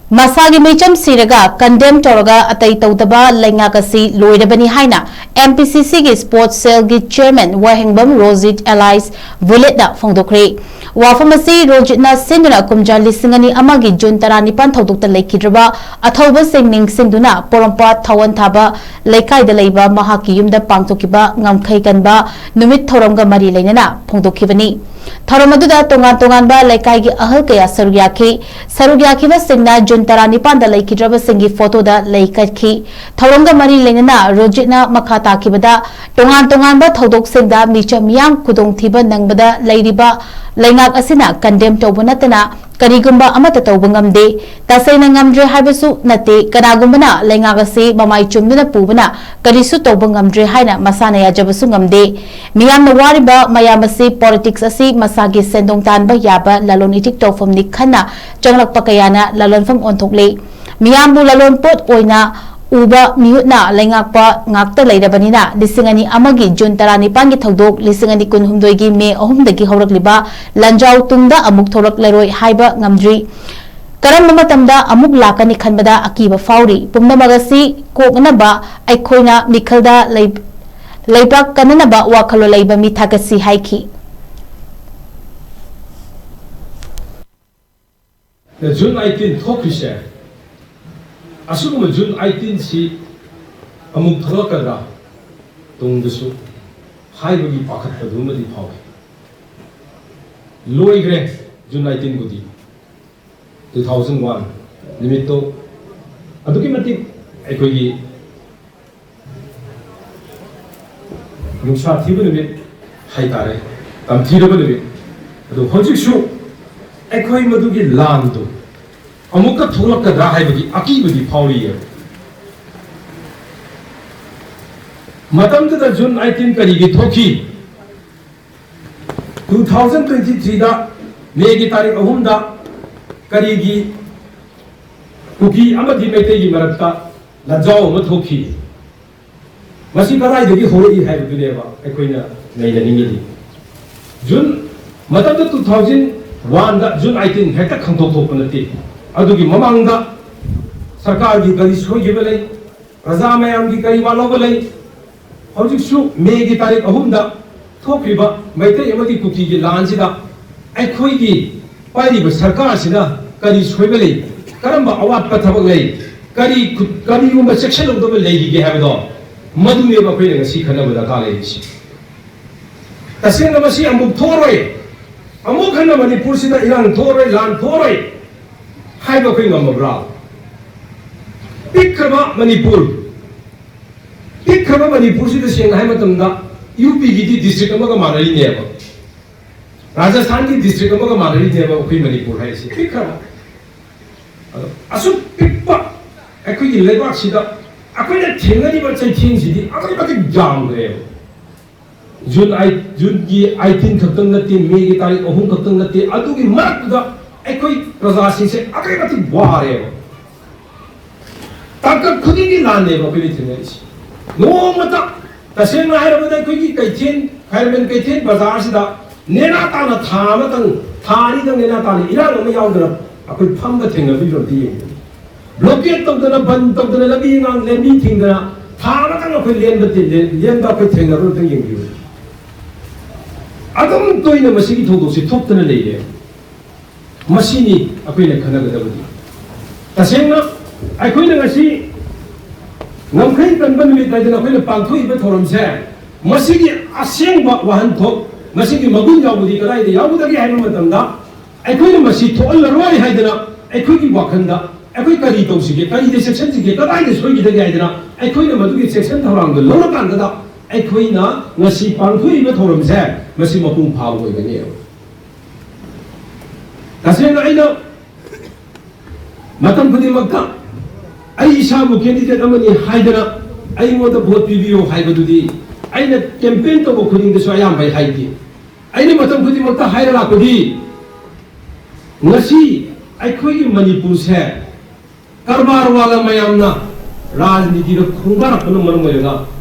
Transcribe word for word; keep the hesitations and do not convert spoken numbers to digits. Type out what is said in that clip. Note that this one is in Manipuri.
ꯃꯁꯥꯒꯤ ꯃꯤꯆꯝ ꯁꯤꯔꯒ ꯀꯟꯗꯦꯝ ꯇꯧꯔꯒ ꯑꯇꯩ ꯇꯧꯗꯕ ꯂꯩꯉꯥꯛ ꯑꯁꯤ ꯂꯣꯏꯔꯕꯅꯤ ꯍꯥꯏꯅ ꯑꯦꯝ ꯄꯤ ꯁꯤ ꯁꯤꯒꯤ ꯁ꯭ꯄꯣꯔꯠꯁ ꯁꯦꯜꯒꯤ ꯆꯤꯌꯔꯃꯦꯟ ꯋꯥꯍꯦꯡꯕꯝ ꯔꯣꯖꯤꯠ ꯑꯦꯂꯥꯏꯁ ꯚꯨꯂꯦꯠꯅ ꯐꯣꯡꯗꯣꯛꯈ꯭ꯔꯦ꯫ ꯋꯥꯐꯝ ꯑꯁꯤ ꯔꯣꯖꯤꯠꯅ ꯁꯤꯟꯗꯨꯅ ꯀꯨꯝꯖꯥ ꯂꯤꯁꯤꯡ ꯑꯅꯤ ꯑꯃꯒꯤ ꯖꯨꯟ ꯇꯔꯥꯅꯤꯄꯥꯟ ꯊꯧꯗꯣꯛꯇ ꯂꯩꯈꯤꯗ꯭ꯔꯕ ꯑꯊꯧꯕꯁꯤꯡ ꯅꯤꯡꯁꯤꯡꯗꯨꯅ ꯄꯣꯔꯣꯝꯄꯥꯠ ꯊꯥꯋꯟ ꯊꯥꯕ ꯂꯩꯀꯥꯏꯗ ꯂꯩꯕ ꯃꯍꯥꯛꯀꯤ ꯌꯨꯝꯗ ꯄꯥꯡꯊꯣꯛꯈꯤꯕ ꯉꯝꯈꯩ ꯀꯟꯕ ꯅꯨꯃꯤꯠ ꯊꯧꯔꯝꯒ ꯃꯔꯤ ꯂꯩꯅꯅ ꯐꯣꯡꯗꯣꯛꯈꯤꯕꯅꯤ꯫ ꯊꯧꯔꯝ ꯑꯗꯨꯗ ꯇꯣꯉꯥꯟ ꯇꯣꯉꯥꯟꯕ ꯂꯩꯀꯥꯏꯒꯤ ꯑꯍꯜ ꯀꯌꯥ ꯁꯔꯨꯛ ꯌꯥꯈꯤ꯫ ꯁꯔꯨꯛ ꯌꯥꯈꯤꯕꯁꯤꯡꯅ ꯖꯨꯟ ꯇꯔꯥꯅꯤꯄꯥꯟꯗ ꯂꯩꯈꯤꯗ꯭ꯔꯕꯁꯤꯡꯒꯤ ꯐꯣꯇꯣꯗ ꯂꯩ ꯀꯠꯈꯤ꯫ ꯊꯧꯔꯝꯒ ꯃꯔꯤ ꯂꯩꯅꯅ ꯔꯣꯖꯤꯠꯅ ꯃꯈꯥ ꯇꯥꯈꯤꯕꯗ, ꯇꯣꯉꯥꯟ ꯇꯣꯉꯥꯟꯕ ꯊꯧꯗꯣꯛꯁꯤꯡꯗ ꯃꯤꯆꯝ ꯃꯤꯌꯥꯝ ꯈꯨꯗꯣꯡꯊꯤꯕ ꯅꯪꯕꯗ ꯂꯩꯔꯤꯕ ꯂꯩꯉꯥꯛ ꯑꯁꯤꯅ ꯀꯟꯗꯦꯝ ꯇꯧꯕ ꯅꯠꯇꯅ ꯀꯔꯤꯒꯨꯝꯕ ꯑꯃꯠꯇ ꯇꯧꯕ ꯉꯝꯗꯦ꯫ ꯇꯁꯦꯡꯅ ꯉꯝꯗ꯭ꯔꯦ ꯍꯥꯏꯕꯁꯨ ꯅꯠꯇꯦ꯫ ꯀꯅꯥꯒꯨꯝꯕꯅ ꯂꯩꯉꯥꯛ ꯑꯁꯤ ꯃꯃꯥꯏ ꯆꯨꯝꯗꯨꯅ ꯄꯨꯕꯅ ꯀꯔꯤꯁꯨ ꯇꯧꯕ ꯉꯝꯗ꯭ꯔꯦ ꯍꯥꯏꯅ ꯃꯁꯥꯅ ꯌꯥꯖꯕꯁꯨ ꯉꯝꯗꯦ꯫ ꯃꯤꯌꯥꯝꯅ ꯋꯥꯔꯤꯕ ꯃꯌꯥꯝ ꯑꯁꯤ ꯄꯣꯂꯤꯇꯤꯛꯁ ꯑꯁꯤ ꯃꯁꯥꯒꯤ ꯁꯦꯟꯗꯣꯡ ꯇꯥꯟꯕ ꯌꯥꯕ ꯂꯂꯣꯟ ꯏꯇꯤꯛ ꯇꯧꯐꯝꯅꯤ ꯈꯟꯅ ꯆꯪꯂꯛꯄ ꯀꯌꯥꯅ ꯂꯂꯣꯟꯐꯝ ꯑꯣꯟꯊꯣꯛꯂꯦ꯫ ꯃꯤꯌꯥꯝꯕꯨ ꯂꯂꯣꯟꯄꯣꯠ ꯑꯣꯏꯅ ꯎꯕ ꯃꯤꯍꯨꯠꯅ ꯂꯩꯉꯥꯛꯄ ꯉꯥꯛꯇ ꯂꯩꯔꯕꯅꯤꯅ, ꯂꯤꯁꯤꯡ ꯑꯅꯤ ꯑꯃꯒꯤ ꯖꯨꯟ ꯇꯔꯥꯅꯤꯄꯥꯟꯒꯤ ꯊꯧꯗꯣꯛ ꯂꯤꯁꯤꯡ ꯑꯅꯤ ꯀꯨꯟꯍꯨꯝꯗꯣꯏꯒꯤ ꯃꯦ ꯑꯍꯨꯝꯗꯒꯤ ꯍꯧꯔꯛꯂꯤꯕ ꯂꯥꯟꯖꯥꯎ ꯇꯨꯡꯗ ꯑꯃꯨꯛ ꯊꯣꯛꯂꯛꯂꯔꯣꯏ ꯍꯥꯏꯕ ꯉꯝꯗ꯭ꯔꯤ꯫ ꯀꯔꯝꯕ ꯃꯇꯝꯗ ꯑꯃꯨꯛ ꯂꯥꯛꯀꯅꯤ ꯈꯟꯕꯗ ꯑꯀꯤꯕ ꯐꯥꯎꯔꯤ꯫ ꯄꯨꯝꯅꯃꯛ ꯑꯁꯤ ꯀꯣꯛꯅꯕ ꯑꯩꯈꯣꯏꯅ ꯃꯤꯈꯜꯗ ꯂꯩ-, ꯂꯩꯕꯥꯛ ꯀꯟꯅꯅꯕ ꯋꯥꯈꯜꯂꯣꯟ ꯂꯩꯕ ꯃꯤ ꯊꯥꯒꯠꯁꯤ ꯍꯥꯏꯈꯤ꯫ ꯖꯨꯟ ꯑꯩꯠꯇꯤꯟ ꯊꯣꯛꯈ꯭ꯔꯤꯁꯦ, ꯑꯁꯤꯒꯨꯝꯕ ꯖꯨꯟ ꯑꯩꯠꯇꯤꯟꯁꯤ ꯑꯃꯨꯛ ꯊꯣꯛꯂꯛꯀꯗ꯭ꯔꯥ ꯇꯨꯡꯗꯁꯨ ꯍꯥꯏꯕꯒꯤ ꯄꯥꯈꯠꯄꯗꯨꯃꯗꯤ ꯐꯥꯎꯏ꯫ ꯂꯣꯏꯈ꯭ꯔꯦ ꯖꯨꯟ ꯑꯩꯠꯇꯤꯟꯕꯨꯗꯤ꯫ ꯇꯨ ꯊꯥꯎꯖꯟ ꯋꯥꯟ ꯅꯨꯃꯤꯠꯇꯣ ꯑꯗꯨꯛꯀꯤ ꯃꯇꯤꯛ ꯑꯩꯈꯣꯏꯒꯤ ꯅꯨꯡꯁꯥ ꯊꯤꯕ ꯅꯨꯃꯤꯠ ꯍꯥꯏꯇꯥꯔꯦ, ꯇꯝꯊꯤꯔꯕ ꯅꯨꯃꯤꯠ꯫ ꯑꯗꯨ ꯍꯧꯖꯤꯛꯁꯨ ꯑꯩꯈꯣꯏ ꯃꯗꯨꯒꯤ ꯂꯥꯟꯗꯨ ꯑꯃꯨꯛꯀ ꯊꯣꯛꯂꯛꯀꯗ꯭ꯔꯥ ꯍꯥꯏꯕꯒꯤ ꯑꯀꯤꯕꯗꯤ ꯐꯥꯎꯔꯤꯌꯦ꯫ ꯃꯇꯝꯗꯨꯗ ꯖꯨꯟ ꯑꯩꯠꯇꯤꯟ ꯀꯔꯤꯒꯤ ꯊꯣꯛꯈꯤ? ꯇꯨ ꯊꯥꯎꯖꯟ ꯇ꯭ꯋꯦꯟꯇꯤ ꯊ꯭ꯔꯤꯗ ꯃꯦꯒꯤ ꯇꯥꯔꯤꯛ ꯑꯍꯨꯝꯗ ꯀꯔꯤꯒꯤ ꯀꯨꯀꯤ ꯑꯃꯗꯤ ꯃꯩꯇꯩꯒꯤ ꯃꯔꯛꯇ ꯂꯥꯟꯖꯥꯎ ꯑꯃ ꯊꯣꯛꯈꯤ? ꯃꯁꯤ ꯀꯗꯥꯏꯗꯒꯤ ꯍꯧꯔꯛꯏ ꯍꯥꯏꯕꯗꯨꯅꯦꯕ ꯑꯩꯈꯣꯏꯅ ꯅꯩꯅꯅꯤꯡꯉꯤꯗꯤ꯫ ꯖꯨꯟ, ꯃꯇꯝꯗ ꯇꯨ ꯊꯥꯎꯖꯟ ꯋꯥꯟꯗ ꯖꯨꯟ ꯑꯩꯠꯇꯤꯟ ꯍꯦꯛꯇ ꯈꯪꯗꯣꯛ ꯊꯣꯛꯄ ꯅꯠꯇꯦ꯫ ꯑꯗꯨꯒꯤ ꯃꯃꯥꯡꯗ ꯁꯔꯀꯥꯔꯒꯤ ꯀꯔꯤ ꯁꯣꯏꯈꯤꯕ ꯂꯩ, ꯄ꯭ꯔꯖꯥ ꯃꯌꯥꯝꯒꯤ ꯀꯔꯤ ꯋꯥꯠꯍꯧꯕ ꯂꯩ, ꯍꯧꯖꯤꯛꯁꯨ ꯃꯦꯒꯤ ꯇꯥꯔꯤꯛ ꯑꯍꯨꯝꯗ ꯊꯣꯛꯈ꯭ꯔꯤꯕ ꯃꯩꯇꯩ ꯑꯃꯗꯤ ꯀꯨꯀꯤꯒꯤ ꯂꯥꯟꯁꯤꯗ ꯑꯩꯈꯣꯏꯒꯤ ꯄꯥꯏꯔꯤꯕ ꯁꯔꯀꯥꯔꯁꯤꯅ ꯀꯔꯤ ꯁꯣꯏꯕ ꯂꯩ, ꯀꯔꯝꯕ ꯑꯋꯥꯠꯄ ꯊꯕꯛ ꯂꯩ, ꯀꯔꯤ ꯈꯨ-, ꯀꯔꯤꯒꯨꯝꯕ ꯆꯦꯛꯁꯤꯜꯍꯧꯗꯕ ꯂꯩꯔꯤꯒꯦ ꯍꯥꯏꯕꯗꯣ, ꯃꯗꯨꯅꯦꯕ ꯑꯩꯈꯣꯏꯅ ꯉꯁꯤ ꯈꯟꯅꯕ ꯗꯔꯀꯥꯔ ꯂꯩꯔꯤꯁꯤ꯫ ꯇꯁꯦꯡꯅ ꯃꯁꯤ ꯑꯃꯨꯛ ꯊꯣꯛꯑꯔꯣꯏ, ꯑꯃꯨꯛ ꯍꯟꯅ ꯃꯅꯤꯄꯨꯔꯁꯤꯗ ꯏꯔꯥꯡ ꯊꯣꯛꯑꯔꯣꯏ, ꯂꯥꯟ ꯊꯣꯛꯑꯔꯣꯏ ꯍꯥꯏꯕ ꯑꯩꯈꯣꯏ ꯉꯝꯃꯕ꯭ꯔꯥ? ꯄꯤꯛꯈ꯭ꯔꯕ ꯃꯅꯤꯄꯨꯔ, ꯄꯤꯛꯈ꯭ꯔꯕ ꯃꯅꯤꯄꯨꯔꯁꯤꯗ ꯁꯦꯡꯅ ꯍꯥꯏꯕ ꯃꯇꯝꯗ ꯌꯨ ꯄꯤꯒꯤꯗꯤ ꯗꯤꯁꯇ꯭ꯔꯤꯛ ꯑꯃꯒ ꯃꯥꯟꯅꯔꯤꯅꯦꯕ, ꯔꯥꯖꯁꯊꯥꯟꯒꯤ ꯗꯤꯁꯇ꯭ꯔꯤꯛ ꯑꯃꯒ ꯃꯥꯟꯅꯔꯤꯅꯦꯕ ꯑꯩꯈꯣꯏ ꯃꯅꯤꯄꯨꯔ ꯍꯥꯏꯁꯦ꯫ ꯄꯤꯛꯈ꯭ꯔꯕ, ꯑꯗꯣ ꯑꯁꯨꯛ ꯄꯤꯛꯄ ꯑꯩꯈꯣꯏꯒꯤ ꯂꯩꯕꯥꯛꯁꯤꯗ ꯑꯩꯈꯣꯏꯅ ꯊꯦꯡꯅꯔꯤꯕ ꯆꯩꯊꯦꯡꯁꯤꯗꯤ ꯑꯗꯨꯛꯀꯤ ꯃꯇꯤꯛ ꯌꯥꯝꯈ꯭ꯔꯦꯕ꯫ ꯖꯨꯟ ꯑꯥꯏꯠ, ꯖꯨꯟꯒꯤ ꯑꯥꯏꯇꯤꯟ ꯈꯛꯇꯪ ꯅꯠꯇꯦ, ꯃꯦꯒꯤ ꯇꯥꯔꯤꯛ ꯑꯍꯨꯝ ꯈꯛꯇꯪ ꯅꯠꯇꯦ, ꯑꯗꯨꯒꯤ ꯃꯔꯛꯇꯨꯗ ꯑꯩꯈꯣꯏ ꯄ꯭ꯔꯖꯥꯁꯤꯡꯁꯦ ꯑꯗꯨꯛꯀꯤ ꯃꯇꯤꯛ ꯋꯥꯔꯦꯕ꯫ ꯇꯥꯡꯀꯛ ꯈꯨꯗꯤꯡꯒꯤ ꯂꯥꯟꯅꯦꯕ ꯑꯩꯈꯣꯏꯅ ꯊꯦꯡꯅꯔꯤꯁꯦ꯫ ꯅꯣꯡꯃꯇ, ꯇꯁꯦꯡꯅ ꯍꯥꯏꯔꯕꯗ, ꯑꯩꯈꯣꯏꯒꯤ ꯀꯩꯊꯦꯜ, ꯈ꯭ꯋꯥꯏꯔꯝꯕꯟ ꯀꯩꯊꯦꯜ ꯕꯖꯥꯔꯁꯤꯗ ꯅꯦꯅꯥ ꯇꯥꯅ ꯊꯥ ꯑꯃꯇꯪ, ꯊꯥ ꯑꯅꯤꯇꯪ ꯅꯦꯅꯥ ꯇꯥꯅ ꯏꯔꯥꯡ ꯑꯃ ꯌꯥꯎꯗꯅ ꯑꯩꯈꯣꯏ ꯐꯝꯕ ꯊꯦꯡꯅꯕꯤꯕ꯭ꯔꯥ ꯑꯝꯇ ꯌꯦꯡꯕꯤꯌꯨ꯫ ꯕ꯭ꯂꯣꯀꯦꯠ ꯇꯧꯗꯅ, ꯕꯟ ꯇꯧꯗꯅ, ꯂꯝꯕꯤ ꯏꯔꯥꯡ, ꯂꯝꯕꯤ ꯊꯤꯡꯗꯅ ꯊꯥ ꯑꯃꯇꯪ ꯑꯩꯈꯣꯏ ꯂꯦꯟꯕ ꯇꯤ-, ꯂꯦꯟ-, ꯂꯦꯟꯕ ꯑꯩꯈꯣꯏ ꯊꯦꯡꯅꯕ꯭ꯔꯥ ꯑꯝꯇ ꯌꯦꯡꯕꯤꯌꯨ꯫ ꯑꯗꯨꯝ ꯇꯣꯏꯅ ꯃꯁꯤꯒꯤ ꯊꯧꯗꯣꯛꯁꯤ ꯊꯣꯛꯇꯅ ꯂꯩꯔꯦ꯫ ꯃꯁꯤꯅꯤ ꯑꯩꯈꯣꯏꯅ ꯈꯟꯅꯒꯗꯕꯗꯤ꯫ ꯇꯁꯦꯡꯅ ꯑꯩꯈꯣꯏꯅ ꯉꯁꯤ ꯉꯝꯈꯩ ꯀꯟꯕ ꯅꯨꯃꯤꯠ ꯍꯥꯏꯗꯅ ꯑꯩꯈꯣꯏꯅ ꯄꯥꯡꯊꯣꯛꯏꯕ ꯊꯧꯔꯝꯁꯦ, ꯃꯁꯤꯒꯤ ꯑꯁꯦꯡꯕ ꯋꯥꯍꯟꯊꯣꯛ, ꯃꯁꯤꯒꯤ ꯃꯒꯨꯟ ꯌꯥꯎꯕꯗꯤ ꯀꯗꯥꯏꯗ ꯌꯥꯎꯒꯗꯒꯦ ꯍꯥꯏꯕ ꯃꯇꯝꯗ, ꯑꯩꯈꯣꯏꯅ ꯃꯁꯤ ꯊꯣꯛꯍꯜꯂꯔꯣꯏ ꯍꯥꯏꯗꯅ ꯑꯩꯈꯣꯏꯒꯤ ꯋꯥꯈꯜꯗ ꯑꯩꯈꯣꯏ ꯀꯔꯤ ꯇꯧꯁꯤꯒꯦ, ꯀꯔꯤꯗ ꯆꯦꯛꯁꯤꯟꯁꯤꯒꯦ, ꯀꯗꯥꯏꯗ ꯁꯣꯏꯈꯤꯗꯒꯦ ꯍꯥꯏꯗꯅ ꯑꯩꯈꯣꯏꯅ ꯃꯗꯨꯒꯤ ꯆꯦꯛꯁꯤꯟ ꯊꯧꯔꯥꯡꯗꯨ ꯂꯧꯔꯀꯥꯟꯗꯗ ꯑꯩꯈꯣꯏꯅ ꯉꯁꯤ ꯄꯥꯡꯊꯣꯛꯏꯕ ꯊꯧꯔꯝꯁꯦ ꯃꯁꯤ ꯃꯄꯨꯡ ꯐꯥꯕ ꯑꯣꯏꯒꯅꯤ꯫ ꯇꯁꯦꯡꯅ ꯑꯩꯅ ꯃꯇꯝ ꯈꯨꯗꯤꯡꯃꯛꯇ ꯑꯩ ꯏꯁꯥꯕꯨ ꯀꯦꯟꯗꯤꯗꯦꯠ ꯑꯃꯅꯤ ꯍꯥꯏꯗꯅ ꯑꯩꯉꯣꯟꯗ ꯚꯣꯠ ꯄꯤꯕꯤꯌꯨ ꯍꯥꯏꯕꯗꯨꯗꯤ ꯑꯩꯅ ꯀꯦꯝꯄꯦꯟ ꯇꯧꯕ ꯈꯨꯗꯤꯡꯗꯁꯨ ꯑꯌꯥꯝꯕ ꯑꯩ ꯍꯥꯏꯗꯦ꯫ ꯑꯩꯅ ꯃꯇꯝ ꯈꯨꯗꯤꯡꯃꯛꯇ ꯍꯥꯏꯔ ꯂꯥꯛꯄꯗꯤ ꯉꯁꯤ ꯑꯩꯈꯣꯏꯒꯤ ꯃꯅꯤꯄꯨꯔꯁꯦ ꯀꯔꯕꯥꯔ ꯋꯥꯂꯥ ꯃꯌꯥꯝꯅ ꯔꯥꯖꯅꯤꯇꯤꯗ ꯈꯣꯡꯗꯥꯔꯛꯄꯅ ꯃꯔꯝ ꯑꯣꯏꯔꯒ